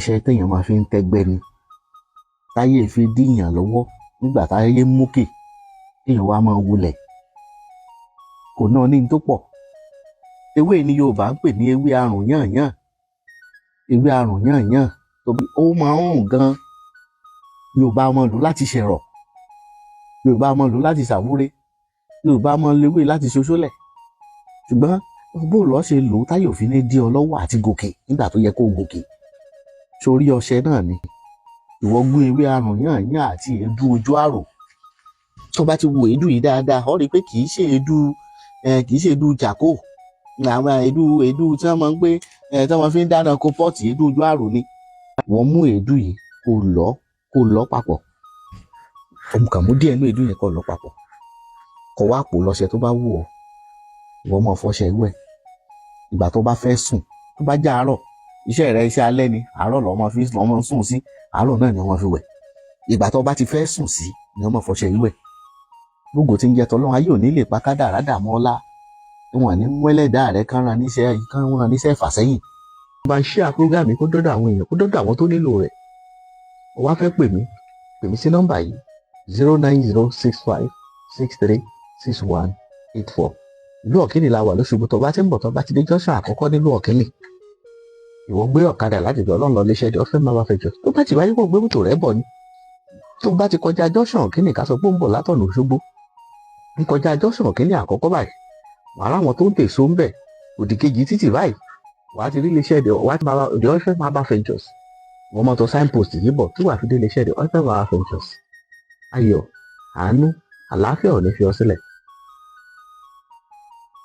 Iṣẹ́ téèyàn máa fi ń tẹ́gbẹ́ ni, táyé fi díyàn lọ́wọ́ nígbà táyé ń mókè, téèyàn wá máa wulẹ̀ kò náà ní tó pọ̀. Ewé ni Yorùbá ń pè ní ewé arùn yànyàn. Ewé arùn yànyàn tóbi, ó máa ń rùn gan. Yorùbá máa lò láti ṣẹ̀rọ̀, Yorùbá máa lò láti ṣàwúre, Yorùbá máa lo ewé láti ṣoṣólẹ̀. Ṣùgbọ́n bó lọ́ ṣe lò ó táyọ̀ fi ní dí ọ lọ́wọ́ àti gòkè nígbà tó yẹ kó gòkè sórí ọṣẹ náà ni ìwọ gún ewé arùn yànyàn àti èédú ojú àrò. Tó bá ti wo èédú yìí dáadáa, ó rí i pé kì í ṣe èédú, kì í ṣe èédú jàkó, àwọn èédú tí wọ́n máa ń gbé, tí wọ́n fi ń dáná kó pọ́ọ̀tì. Èédú ojú àrò ni. Wọ́n mú èédú yìí kó lọ́ papọ̀. Kàn mú díẹ̀ nínú èédú yẹn, kó lọ́ papọ̀, kó wá pò lọ́ṣẹ tó bá wù ọ́. Ìwọ máa fọṣẹ wẹ̀ ìgbà tó bá fẹ́ sùn. Tó bá jẹ́ àárọ̀, iṣẹ́ rẹ iṣẹ́ alẹ́ ni, àárọ̀ lọ́ máa fi lọ́ máa sùn sí, àárọ̀ náà ni wọ́n fi wẹ̀. Ìgbà tó bá ti fẹ́ sùn sí ni wọ́n máa fọṣẹ wẹ̀. Gbogbo tí ń jẹ tọ́lọ́run, ayé ò ní lè pa kádàrá dààmú ọlá wọn ní mú ẹlẹ́dàá rẹ kán ran níṣẹ́ ìfàsẹ́yìn. Bá ń share program kó dọ́dọ̀ àwọn èèyàn, kó dọ́dọ̀ àwọn tó nílò rẹ̀. Ó wá fẹ́ pè mí, pè mí sí nọ́mbà yìí: 09065636184. Ìlú Ọ̀kínì la wà lóṣogbo. Tó bá ti ń bọ̀, tó bá ti dé junction àkọ́kọ́ nílùú Ọ̀kínì, ìwọ gbé ọ̀kadà láti jọ ọlọ́run lọ léṣẹ́ ọ̀fẹ́ máa bá fẹ́ jọ. Tó bá ti wáyé kó gbé mọ́tò rẹ̀ bọ̀ ni, tó bá ti kọjá junction Ọ̀kínì, ká sọ pé ó ń bọ̀ látọ̀nà Òṣogbo, ń kọjá junction Ọ̀kínì àkọ́kọ́ báyìí, wàá ráwọn tó ń tèso ń bẹ̀. Òdì kejì títì báyìí, wàá ti rí iléeṣẹ́ The Oilfield Herbal Ventures. Wọ́n mọ́tò signpost yìí bọ̀ tí wàá fi dé iléeṣẹ́ The Oilfield Herbal Ventures. Ayọ̀, àánú, àlàáfíà ò ní fi ọ sílẹ̀.